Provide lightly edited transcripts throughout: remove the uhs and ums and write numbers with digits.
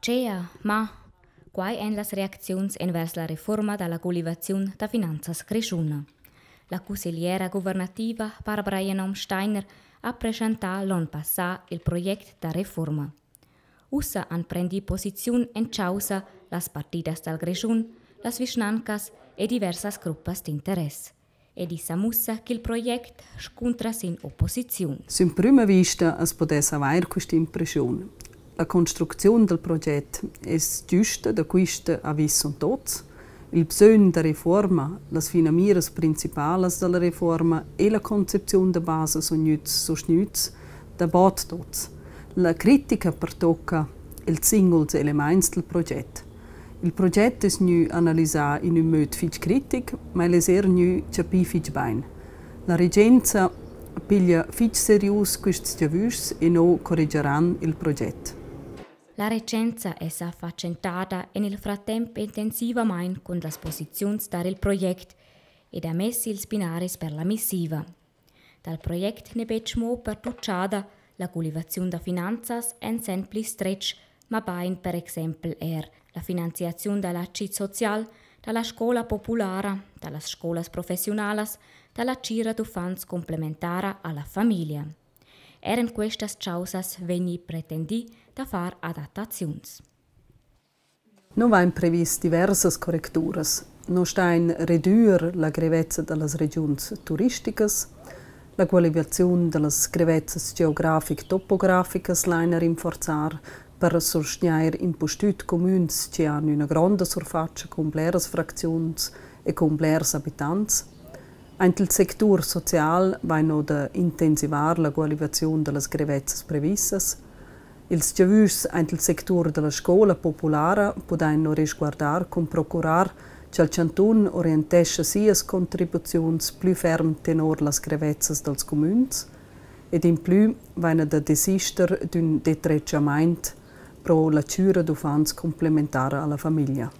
Gea, ma, quai èn las reacziuns envers la refurma da la gulivaziun da finanzas grischuna. La cussegliera guvernativa Barbara Janom Steiner ha preschentà l'onn passà il project da refurma. Ussa han prendì posiziun en chaussa las partidas dal Grischun, las vischnancas e diversas gruppas d'interess. Ed i sa mussa ch'il project scuntra sin opposiziun. Sün prüma vista as pudess avair quista impreschiun. La construcziun dal proget es güsta, da quista avis sun tuots. Il bsögn da refuorma, las finamiras principalas da la refuorma e la concepziun da basa sun gnüts sustgnüts da bod tuots. La critica pertocca ils singuls elemaints dal proget. Il proget es gnü analisà in ün möd fich critic, ma el es eir gnü chapì fich bain. La regenza piglia fich serius quists giavüschs e no corregiaran il proget. La regenza è sa fatschentada en il fratemp intensivamain cun las posiziuns tar il project ed ha mess ils binaris per la missiva. Dal project n'è betg mo pertutgada la gulivaziun da finanzas en senn pli stretg, mabain per exempel er la finanziaziun da l'agid social, da la scola populara, da las scolas professiunalas, da la tgira d'uffants cumplementara a la famiglia. Er en questas chaussas vegni pretendì da far adattaziuns. No vain previs diversas correcturas. No stain redüer la grevezza da las regiuns turisticas, la gualivaziun da las grevezzas geografic-topograficas laina rinforzar per sustgnair impustüt cumüns chi han üna gronda surfatscha cun bleras fracziuns e cun blers abitants. Aint il sectur social vain no da intensivar la gualivaziun da las grevezzas previssas. Ils giavüschs aint il sectur da la scoula populara pudain no resguardar cun procurar cha'l chantun orientescha sias contribuziuns plü ferm tenor las grevezzas dals cumüns ed implü vaina da desister d'ün detretschamaint pro la chüra d'uffants cumplementara a la famiglia.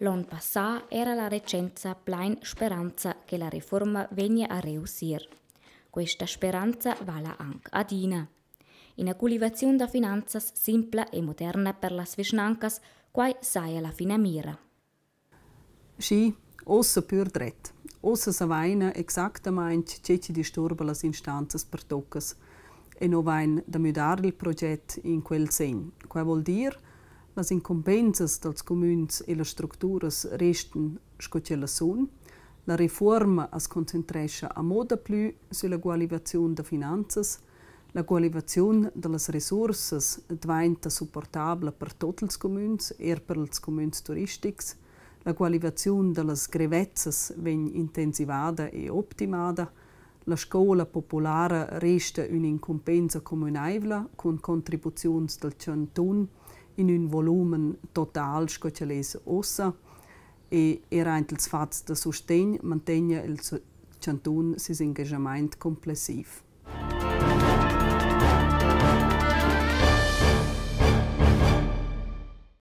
L'onn passà era la regenza plain speranza che la refurma vegnia a reussir. Questa speranza vala anc adina. Ina gulivaziun da finanzas simpla e moderna per las vischnancas, quai saja la finamira. Schi, uossa pür dret. Uossa savaina exactamaing che chi disturba las instanzas pertoccas e no vain da müdar il proget in quel sen. Quai voul dir, Las incumbensas dals cumüns e las structuras restan sco ch'ellas sun. La refuorma as concentrescha amo daplü sülla gualivaziun da finanzas. La gualivaziun da las resursas dvainta supportabla per tuot ils cumüns, eir per ils cumüns turistics. La gualivaziun da las grevezzas vegn intensivada e optimada. La scoula populara resta ün'incumbensa cumünaivla cun contribuziuns dal chantun in ün volumen total sco ch'el es uossa e eir aint ils fats da sustegn mantegna il chantun seis ingaschamaint cumplessiv.